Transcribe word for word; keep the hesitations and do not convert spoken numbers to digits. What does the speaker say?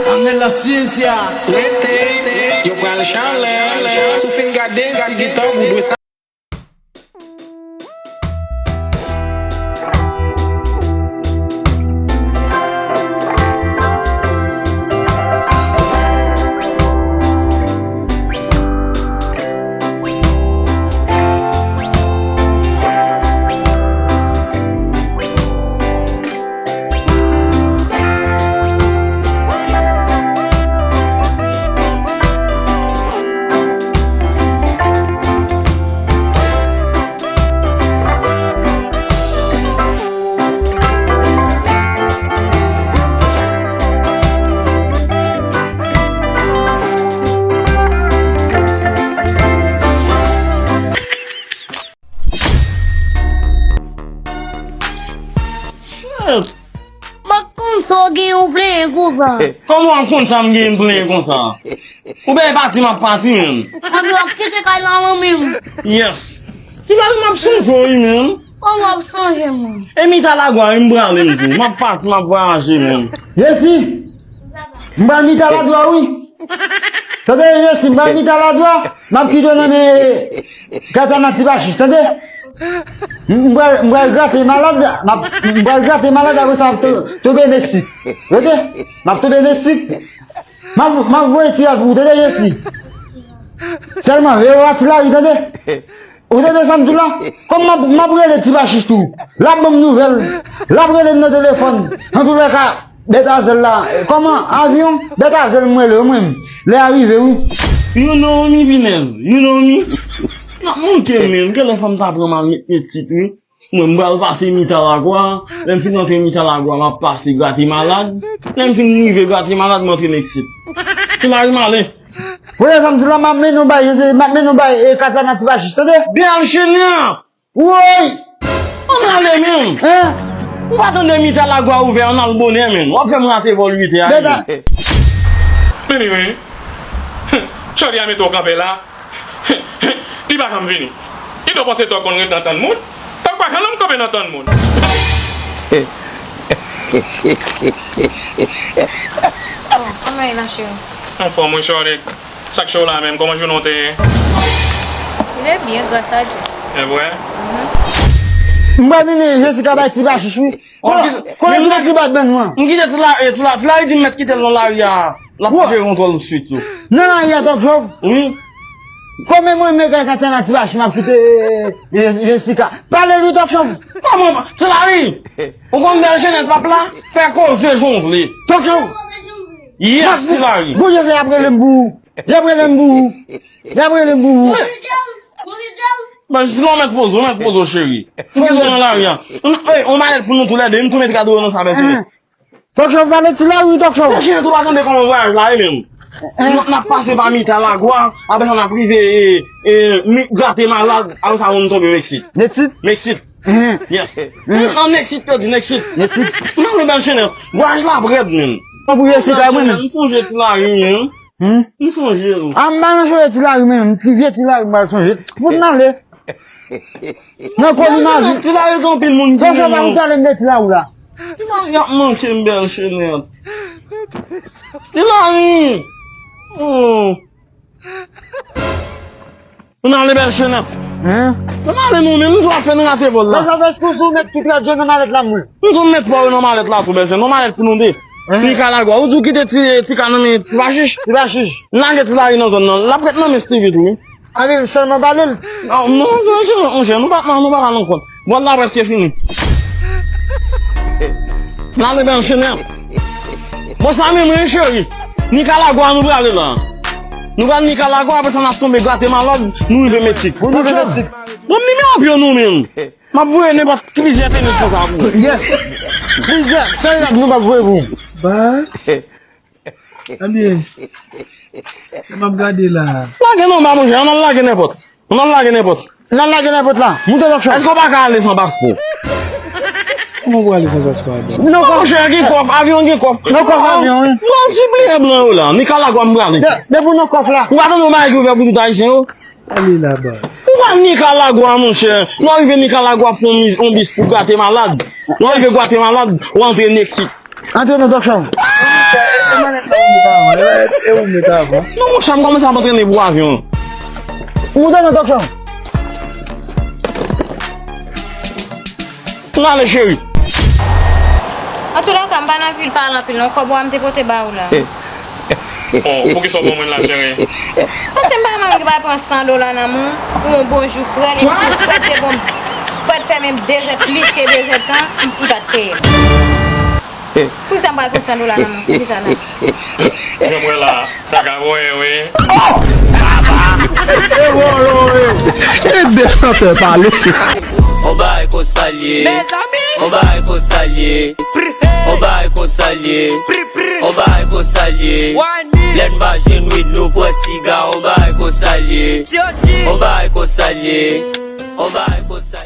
Ángel la ciencia. Rete, yo pral chalè. Si w fin gade, si gen tan, ou dwe sa. Shit! M pa t konn sa w gen yon plenyen konsa. Kòman w ap konn sa m gen yon plenyen konsa? Ou byen pati, m ap pati, menm. Mwen ap kite kay la, mwen menm. Yes. Ti bagay, m ap sonje w, wi, menm. Kòman w ap sonje mwen? E Mitalagwa, wi, m prale, m tou. M ap pati, m ap vwayaje, menm. Jesi, m pral Mitalagwa, wi. Tande, Jesi, m pral Mitalagwa. M ap kite w nan men Katana Ti Pachich, tande? M, m pral, m pral grate malad, m ap, m pral grate malad, apre sa m ap to-, tonbe Meksik. Rete, m ap tonbe Meksik. M ap, m ap voye ti rad pou ou, tande, Jesi? Sèlman, veye w a Ti Lari, tande? Ou tande sa m di w la? Kòm m ap, m ap rele Ti Pachich tou. L ap ban m nouvèl. L ap rele m nan telefòn. Antoulèka, Bèt a zèl la, kòman avyon? Bèt a zèl m rele w mwen. Lè a rive wi. You know me, pinèz. You know me. N ap monte menm. Genlè fò m ta pran m al met Nèt Tit wi. Mwen, m pral pase Mitalagwa. Lè m fin rantre Mitalagwa, m ap pase Gwatemalad. Lè m fin rive Gwatemalad, m antre Nèt Tit. Ti Lari m ale. Premye sa m di w la, m ap mennen w bay Jezi, m ap mennen w bay, e, Katana Ti Pachich, tande? Bèl chenè! Woy! Ann ale menm! Hein? Ou pa tande Mitalagwa ouvè, ann al bonè menm. W ap fè m rate vòl uit è a. Bèt a. Mimi wi. Chòdi a mete w kanpe la. Li pa janm vini. Li dwe panse Tòg konn ret nan tann moun. Tòg pa janm kanpe nan tann moun. Oh, kòman e la, cheri? Anfòm wi, Chòdi. Sa k cho la menm? Kòman jounen w te ye? Li te byen, gras a Dye. E vre? M pral mennen Jesika bay Ti Pachich wi. Konnen, konnen Ti Pachich bat bèl nou an. M kite Ti Lari, Ti Lari, Ti Lari di m mèt kite l nan lari a. L ap jere kontwòl swit yo. Nan lari a, Tòk Chòv? Wi. Kòm e mwen menm kay Katana Ti Pachich, m ap kite, e, e, Jesika. Pale l wi, Tòk Chòv. Kòman? Ti Lari! Ou konn Bèl Jenèt p ap la? Fè koze jan w vle. Tòk Chòv! Yes, Ti Lari. Bondye fè y ap rele m pou ou. Y ap rele m pou ou. Y ap rele m pou ou. Bon, si w mèt poze w, mèt poze w, cheri. Fè w nan lari a. Ey, on malèt pou nou toulède, m tou met kado yo nan sa, bèl cheri. Tòk Chòv pale Ti Lari, Tòk Chòv. Bèl cheri, ou pa tande kòman vwayaj la ye menm? N ap pase pa Mitalagwa, apre sa n ap rive, e, e, mi-, Gwatemalad, apre sa nou tonbe Meksik. Meksik? Meksik. Yes. Nan Meksik, yo di Meksik. Meksik. M ale Bèl Jenèt. Vwayaj la ap rèd menm. Mwen pou Jesika, Bèl Jenèt, mwen menm. M sonje Ti Lari menm. Hmm? M sonje l. A m pa nan sonje Ti Lari menm. Ti vye Ti Lari m pral sonje. Fout m ale. Nan Kolimazi. Ti Lari gen anpil moun ki renmen w. Tòk Chòv pa m pale m de Ti Lari la. Ti Lari ap manke m, Bèl Jenèt. Ti Lari. Oh. Nou n ale Bèl Jenèt. Hein? Nou n ale nou menm, nou tou ap fè n rate vòl la. Tòk Chòv, èske w sou mèt tout rad yo nan malèt la mwen? Nou tou met pa yo nan malèt la tou, Bèl Jenèt. Yon malèt pou nou de. Hein? Nikalagwa. Ou di w kite ti, ti ka nan men Ti Pachich? Ti Pachich. N lage Ti Lari nan zòn nan. L ap ret nan men Stevie tou wi. A wi, sèlman pale l. Non, non, non, non, monchè, nou pa, non, nou pa ka nan kont. Vòl la prèske fini. N ale Bèl Jenèt. Bon, sa menm wi, cheri. Nikalagwa nou prale la. Nou pral Nikalagwa, apre sa n ap tonbe Gwatemalad, nou rive Meksik. Pou nou rive Meksik. Bon, m nime apyo nou menm. M ap voye nenpòt plizyè tenis konsa pou ou. Yes. Plizyè, sèl rad nou p ap voye pou ou. Baz. Ebyen, m ap gade la. Lage non, ba monchè, ann al lage nenpòt. Ann al lage nenpòt. Ann al lage nenpòt la. Moute Tòk Chòv. Èske w pa ka ale san paspò? Kòman w ale san paspò adan? Non, monchè, gen kòf, avyon gen kòf. Non, kòf avyon, wi. Mwen sipliye blan yo la, Nikalagwa m prale. De-, depi w nan kòf la. Ou pa tande yon bagay ki ouvè pou tout Ayisyen yo? Ale la, baz. Ou pral Nikalagwa, monchè. Nou rive Nikalagwa, pran yon mi-, yon bis pou Gwatemalad. Nou rive Gwatemalad, ou antre Meksik. Antre nan Tòk Chòv. Manèt la ou met avan, e ou met avan. Non, monchè, m kòmanse ap antrene pou avyon. Moute nan tòk show. N ale, cheri. Antoulèka, m pa nan vil pale anpil non. Kòb ou a m te pote ba ou la. Bon, poukisa w ban mwen l la, cheri? Paske m pa manm ki pa pran san dola nan men w, pou yon bonjou Frèd, epi pou Frèd te bon, Frèd fè menm de zè, plis ke de zè tan, m, m pa t peye l. Poukisa m pral pran san dola nan men w? Poukisa la? Jan m wè la, sa ka voye, wi. E de chantè pale. On bagay konsa l ye. On bagay konsa l ye. On bagay konsa l ye. On bagay konsa l ye. Lè n pa jwenn wid nou pran siga. On bagay konsa l ye. On bagay konsa l ye. On bagay konsa l ye.